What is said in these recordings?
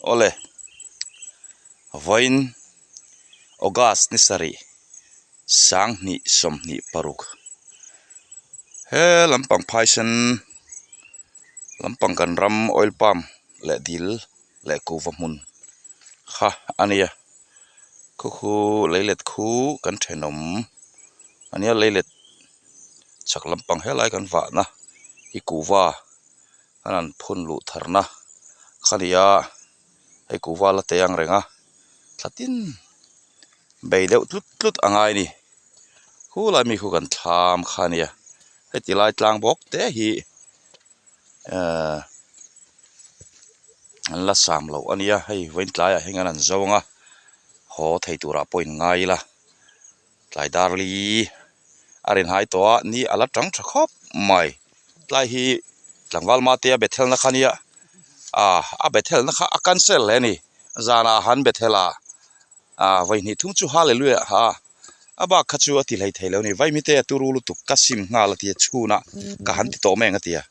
Awle, vawiin August ni sarih sanghnih 26 he lampang phaisen lampang kan ram oil palm leh dil leh kuhva hmun kha a nia khu khu leilet khu kan thenawm a nia leilet chhak lampang helai kan vahna hi kuhva. An han phun luh tharna kha nia hei kuhva la te ang reng a thla tin bei deuh tlut tlut a ngai a ni khulai mi khu kan thlam kha a nia heti lai tlang bawk te hi ehh an la sam loh a nia hei vawiin tlaiah hian an han zo ang a haw thei turah pawh in ngai ila. Tlai dar li a rawn hai tawh a ni a la tang tha khawp mai tlai hi tlangval mate a bethel na kha nia ah a bethel na kha a cancel hle a ni zanah han bethel a ah vawi hnih thum chu hallelujah a a bak kha chu a ti hlei thei lo a ni vaimite a turu lutuk ka sim nghal a tia chhunah ka han ti tawh mai ang a tia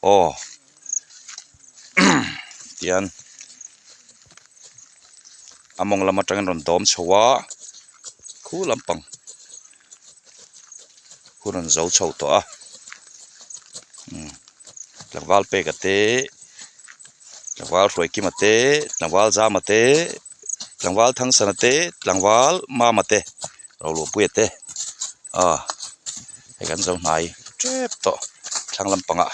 aw tian a mawng lam atangin rawn dawm chho a khu lampang khu rawn zo chho tawh a umm tlangval peka te tlangval hruaikima te tlangval zama te tlangval thangsana te tlangval mama te roluahpuia te aw hei kan zo hnai tep tawh thlang lampangah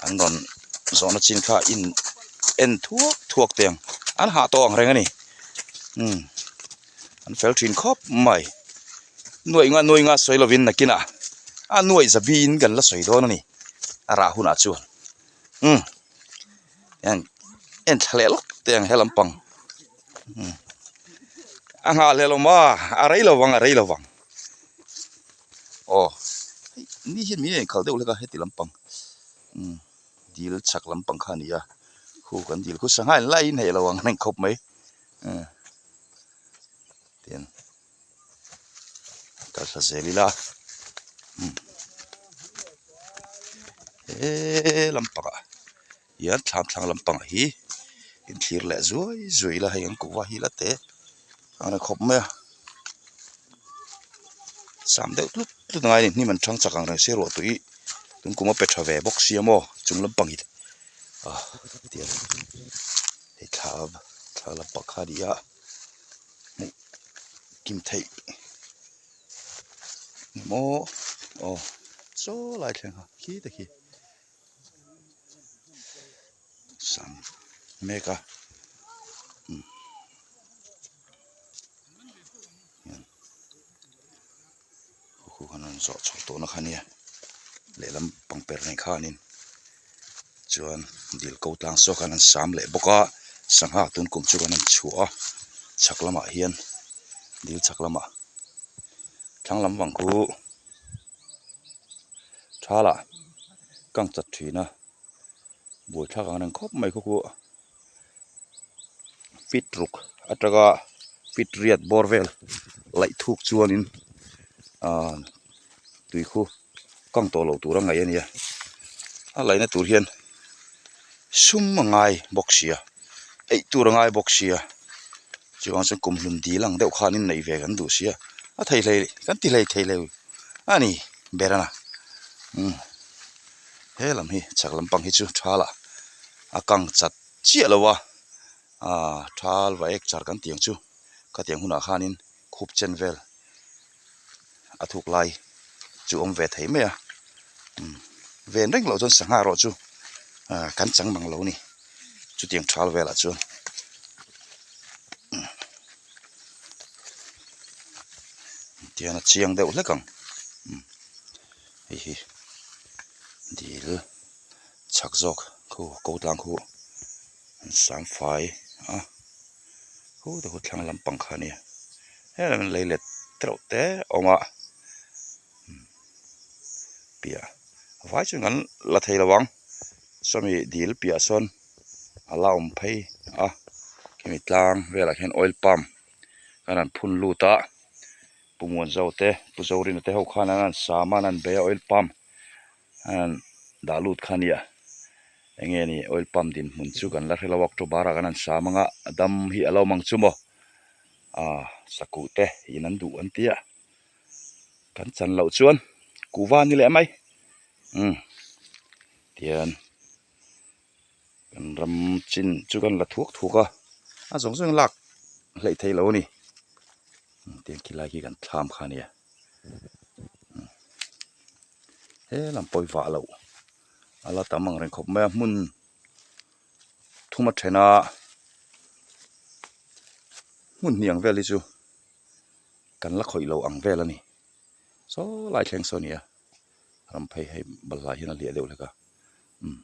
an rawn zawhna chin kha in en thuak thuak teh ang an hah tawh ang reng a ni umm an fel thin khawp mai nuaih nga nuaih nga sawi lovin nakinah a nuaih zabiin kan la sawi dawn a ni a rah hunah chuan umm en en thla leh lawk teh ang he lampang umm a nghah hlelh awm a a rei lo vang a rei lo vang aw hei ni hian min en khalh deuh hlek a heti lampang umm dil chhak lampang kha a ni a khu kan dil khu sangha in laiin hei lo ang reng khawp mai umm tian kal thla zel ila umm he lampangah hian thlam thlang lampangah hi inthlir leh zuai zuai ila hei an kuhva hi la te ang reng khawp mai a sam deuh tlut tlut a ngai a ni hnim an thang chak ang reng sia ruah tui tun kum a pe tha ve bawk sia maw chung lampang hi ah tiang hei thla thla lampang kha a ni a hmuh kim theih maw aw saw lai thleng kha khi te khi. Sam mek a umm khu khan an zawh chhoh tawh na kha nia lehlam pangper nei khanin chuan dil ko tlang saw khan an sam leh bawk a sangha tun kum chu kan han chhuah a chhak lamah hian dil chhak lamah thlang lam vang khu. Thalah kang chat thin a buaithlak ang reng khawp mai khaw khu fit ruk atanga fit riat bawr vel laih thuk chuanin ahh tui khu kang tawh loh tur a ngaih a nia a laihna tur hian sum a ngai bawk sia eih tur a ngai bawk sia chuvang chuan kum hlun dil ang deuh khan in neih ve kan duh sia a thei hlei kan ti hlei thei lo a ni ber a umm he lam hi chhak lampang hi chu thal ah a kang chat chiah lo a aaa thal va ek char kan tih ang chu khatiang hunah khanin khup chen vel a thuk lai chu awm ve thei mai a umm ven reng loh chuan sangha erawh chu ah kan chang mang lo a ni chutiang thal velah chuan tihian a chiang deuh hlek ang umm hei hi dil chhak zawk khu ko tlang khu an sang fai a khu te khu thlang lampang kha a nia helai ah lei let tereuh te a awm a piah vai chuan kan la thei lo ang sawmi dil piah sawn a la awm phei a khemi tlang velah khian oil palm an han phun lut a pu Muanzo te pu Zorina te ho khan an han sam a an han bei a oil palm an han dah lut kha a nia. Enge ni oil pump dinhmun chu kan la hre lo a October ah kan han sam anga a dam hi a lo awm ang chu maw ah sakuh te in an duh an tia kan chan loh chuan kuhva a ni leh mai umm tian kan ram chin chu kan la thuak thuak a a zawng zawng lak hleih theih loh a ni tiang khi lai khi kan thlam kha a nia he lam pawh hi vah loh. A la tam ang reng khawp mai a hmun thum a then a hmun hnih ang vel hi chu kan la khawih lo ang vel a ni saw lai thleng saw a ni a ram phei hei balhla hian a hliah deuh hlek a umm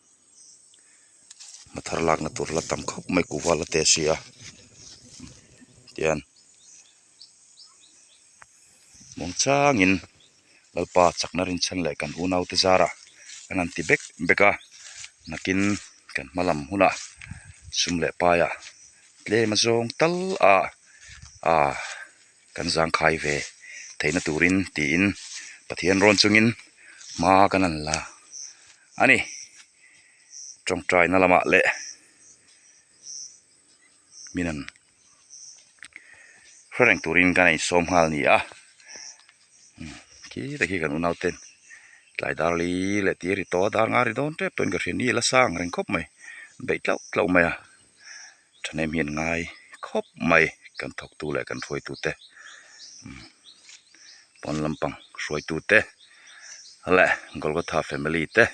hma thar lakna tur la tam khawp mai kuhva la te si a tian muangchangin. Lalpa chakna rinchhan leh kan unaute zarah kan han ti bek bek a, nakin kan hma lam hunah sum leh paiah tlem a zawng tal a ah kan zangkhai ve theihna turin tiin Pathian rawn chungin hma kan han la a ni. Tawngtaina lamah leh min han hre reng turin kan insawm nghal a ni a khi te khi kan unau ten tlai dar li leh tih a ri tawh a dar nga ri dawn tep tawhin ka hria ni la sang reng khawp mai beih tlauh tlauh mai a thahnem hian ngai khawp mai kan thawk tu leh kan hruaitu te pawn lampang hruaitu te leh Golgotha family te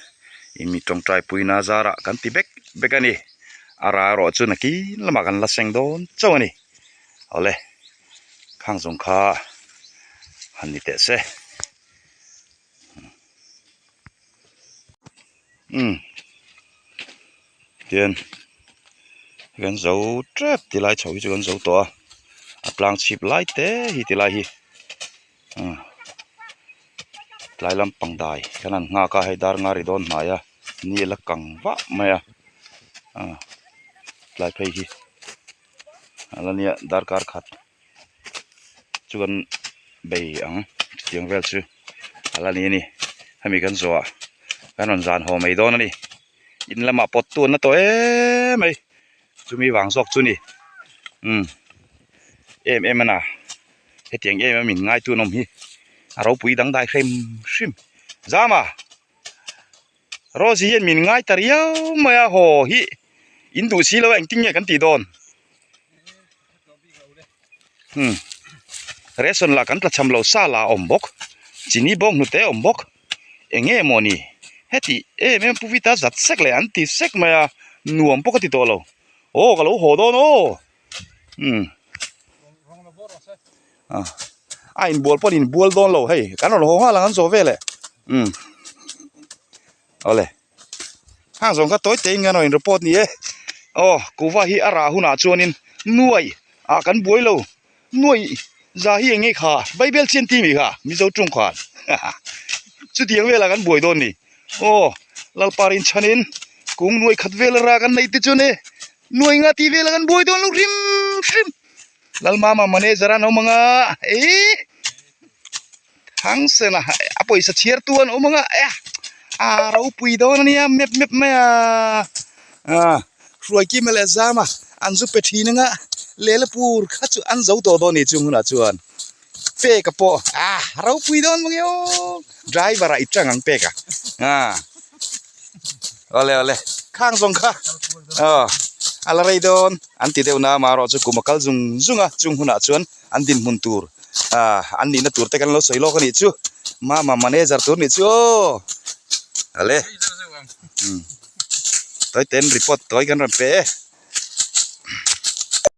in mi tawngtai puina zarah kan ti bek bek a ni. A ra erawh chu nakin lamah kan la seng dawn chauh a ni. Awle, khang zawng kha han ni teh se. Umm tian kan zo tep ti lai chho hi chu kan zo tawh a, a tlang chhip lai te hi ti lai hi umm tlai lampang dai kan han nghak a hei dar nga ri dawn hnai a. Ni a la kang vah mai a ah tlai phei hi a la nia darkar khat chu kan bei ang chutiang vel chu a la ni a ni hemi kan zawh ah kan rawn zan haw mai dawn a ni in lamah pawt tun na tawh em mai chumi vang zawk chu ni umm em em a na hetiang em em in ngai tun awm hi a ropui dangdai hrim hrim zama. Rose hian min ngai ta riau mai a haw hi in duh si lo a engtin nge kan tih dawn hmm ration lah kan tla cham lo sa lah a awm bawk chini bawng hnute a awm bawk eng nge maw ni heti em em pu vita zat sek leh an ti sek mai a nuam pawh ka ti tawh lo aw ka lo haw dawn aw hmm a inbual pawh an inbual dawn lo hei kan rawn haw nghal ang an zawh vel eh umm awle hang zawng kha tawi tein kan rawn in report ni e aw kuhva hi a rah hunah chuanin nuai ah kan buai lo nuai za hi eng nge kha bible chian ti mi kha mizo tung khan chutiang velah kan buai dawn ni aw lalpa rinchhanin kung nuai khat vel a rah kan neih te chuan e nuai nga tih velah kan buai dawn lo hrim hrim. Lalmama manager an awm anga eii Thangsen a a pawisa chhiar tu an awm anga eh a ropui dawn ania mep mep mai a ah Hruaikima leh Zama an zu pe thin anga Lelapur kha chu an zo tawh dawn a ni chung hunah chuan peka pawh ah ropui dawn mange aw driver ah i tang ang peka ah awle awle khang zawng kha aw a la rei dawn. An ti deuh na amaherawh chu kum a kal zung zung a chung hunah chuan an dinhmun tur ah an nihna tur te kan lo sawi lawk a nih chu mama manager tur nih chu aw ale umm tawi ten report tawi kan rawn pe e.